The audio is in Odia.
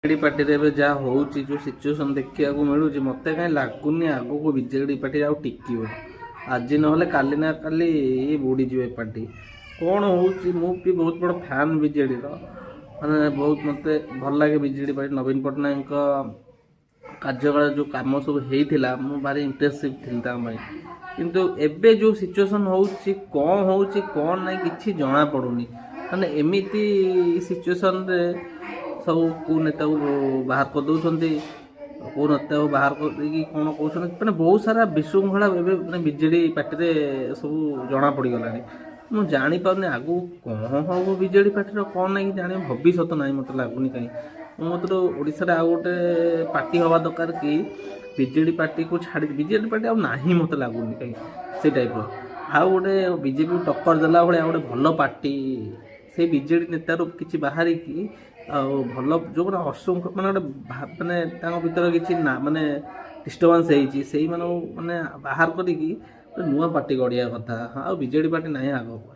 ବିଜେଡି ପାର୍ଟିରେ ଏବେ ଯାହା ହେଉଛି, ଯେଉଁ ସିଚୁଏସନ୍ ଦେଖିବାକୁ ମିଳୁଛି, ମୋତେ କାହିଁ ଲାଗୁନି ଆଗକୁ ବିଜେଡି ପାର୍ଟି ଆଉ ଟିକିବ। ଆଜି ନହେଲେ କାଲି ନା କାଲି ବୁଡ଼ିଯିବ ଏ ପାର୍ଟି। କ'ଣ ହେଉଛି, ମୁଁ ବି ବହୁତ ବଡ଼ ଫ୍ୟାନ୍ ବିଜେଡ଼ିର, ମାନେ ବହୁତ ମୋତେ ଭଲ ଲାଗେ ବିଜେଡି ପାର୍ଟି। ନବୀନ ପଟ୍ଟନାୟକଙ୍କ କାର୍ଯ୍ୟକାଳ ଯେଉଁ କାମ ସବୁ ହେଇଥିଲା, ମୁଁ ଭାରି ଇମ୍ପ୍ରେସିଭ୍ ଥିଲି ତାଙ୍କ ପାଇଁ। କିନ୍ତୁ ଏବେ ଯେଉଁ ସିଚୁଏସନ୍ ହେଉଛି, କ'ଣ ହେଉଛି କ'ଣ ନାହିଁ କିଛି ଜଣାପଡ଼ୁନି। ମାନେ ଏମିତି ସିଚୁଏସନ୍ରେ ସବୁ କେଉଁ ନେତାକୁ ବାହାର କରିଦେଉଛନ୍ତି, କେଉଁ ନେତାକୁ ବାହାର କରିଦେଇକି କ'ଣ କହୁଛନ୍ତି, ମାନେ ବହୁତ ସାରା ବିଶୃଙ୍ଖଳା ଏବେ ମାନେ ବିଜେଡ଼ି ପାର୍ଟିରେ ସବୁ ଜଣାପଡ଼ିଗଲାଣି। ମୁଁ ଜାଣିପାରୁନି ଆଗକୁ କ'ଣ ହେବ ବିଜେଡ଼ି ପାର୍ଟିର, କ'ଣ ନାହିଁ ଜାଣି ଭବିଷ୍ୟତ ନାହିଁ ମୋତେ ଲାଗୁନି କାହିଁ। ମୋ ମତରେ ଓଡ଼ିଶାରେ ଆଉ ଗୋଟେ ପାର୍ଟି ହେବା ଦରକାର କି ବିଜେଡ଼ି ପାର୍ଟିକୁ ଛାଡ଼ି। ବିଜେଡ଼ି ପାର୍ଟି ଆଉ ନାହିଁ ମୋତେ ଲାଗୁନି କାହିଁ ସେଇ ଟାଇପ୍ର। ଆଉ ଗୋଟେ ବିଜେପିକୁ ଟକ୍କର ଦେଲା ଭଳିଆ ଗୋଟେ ଭଲ ପାର୍ଟି ସେଇ ବିଜେଡ଼ି ନେତାରୁ କିଛି ବାହାରିକି, ଆଉ ଭଲ ଯେଉଁମାନେ ଅଶୃଙ୍ଖ, ମାନେ ଗୋଟେ ମାନେ ତାଙ୍କ ଭିତରେ କିଛି ନା ମାନେ ଡିଷ୍ଟର୍ବାନ୍ସ ହେଇଛି, ସେଇମାନଙ୍କୁ ମାନେ ବାହାର କରିକି ଗୋଟେ ନୂଆ ପାର୍ଟି ଗଢ଼ିବା କଥା। ଆଉ ବିଜେଡ଼ି ପାର୍ଟି ନାହିଁ ଆଗକୁ।